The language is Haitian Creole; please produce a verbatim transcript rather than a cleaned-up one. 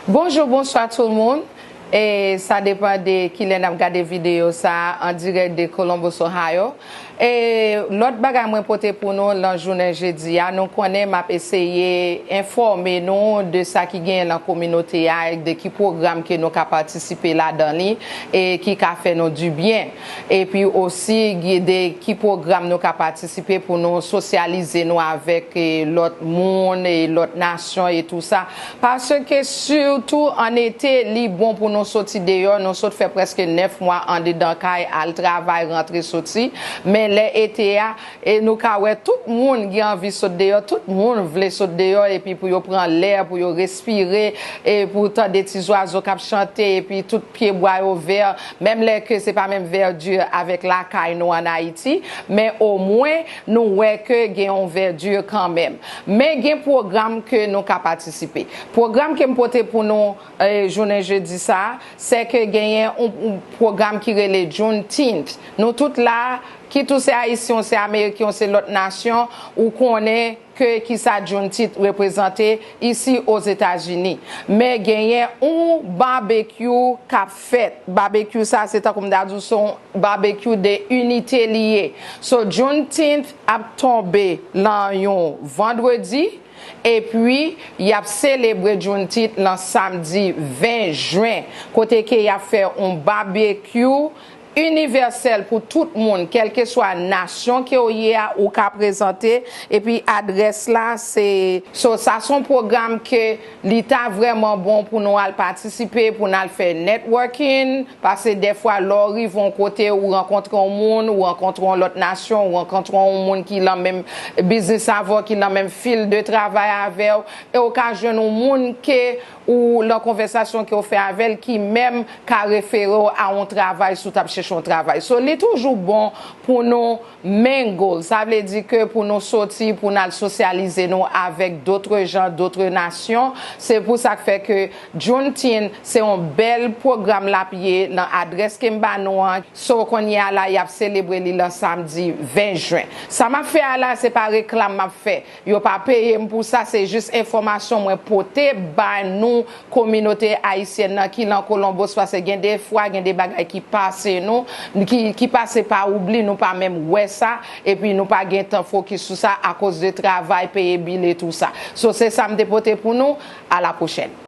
Bonjou, bonswa tout moun. E sa depann de kilè n ap gade videyo sa a, an dirèk de Columbus, Ohio. E lòt bagay mwen pote pou nou lan jounen jedi a, nou konnen m ap eseye enfòme nou de sa ki genyen lan kominote a, de ki pwogram ke nou ka patisipe ladan li e ki ka fè nou dibyen. Epi osi, de ki pwogram nou ka patisipe pou nou sosyalize nou avèk, e, lòt moun e lòt nasyon e tou sa. Paske sitou an ete, li bon pou nou soti deyò. Nou sot fè prèske nèf mwa andedan kay, al travay, rantre, soti. Men lè ete a, e nou ka wè tout moun gen anvi sot deyò, tout moun vle sot deyò, epi pou yo pran lè, pou yo respire, e pou tande ti zwazo k ap chante, epi tout pyebwa yo vè, menm lè ke se pa menm vèdi avèk lakay nou ann Ayiti, men omwen nou wè ke gen yon vèdi kanmenm. Men gen pwogram ke nou ka patisipe. Pwogram ke m pote pou nou, e, jounen jedi sa a, se ke genyen yon, yon pwogram ki rele Juneteenth. Nou tout la, kit ou se Ayisyen, ou se Ameriken, ou se lòt nasyon, ou konnen ke kisa Juneteenth reprezante isi Ozetazini. Men genyen yon babekyou k ap fèt. Babekyou sa, se tankou m ta di w, se yon babekyou de inite li ye. So, Juneteenth ap tonbe lan yon vandredi, epi y ap selebre Juneteenth lan samdi ven jen, kote ke y ap fè yon babekyou inivèsèl pou tout moun, kèlkeswa nasyon ke w ye a, ou ka prezante, epi adrès la, se, so, sa se yon pwogram ke li ta vrèman bon pou nou al patisipe, pou n al fè networking, paske dèfwa, lè w rive yon kote, ou rankontre yon moun, ou rankontre yon lòt nasyon, ou rankontre yon moun ki lan menm biznis avè w, ki lan menm fil de travay avè w, e w ka jwenn yon moun ke ou lan konvèsasyon ke w fè avè l ki menm ka refere w a yon travay si w t ap chèche yon travay. So, li toujou bon pou nou mingle, sa vle di ke pou nou soti, pou n al sosyalize nou avèk dotre jan, dotre nasyon. Se pou sa k fè ke Juneteenth se yon bèl pwogram l ap ye lan adrès ke m ba nou an. So, kounye a la, y ap selebre li lan samdi ven jen. Sa m ap fè a la, se pa reklam m ap fè. Yo pa peye m pou sa, se jis enfòmasyon mwen pote bay nou, kominote ayisyèn nan ki lan Columbus, paske gen de fwa, gen de bagay ki pase nou, ki, ki pase pa oubli, nou pa menm wè sa, epi nou pa gen tan fokis sou sa akoz de travay, peye bil e tou sa. So, se sa m te pote pou nou. A la pwochèn.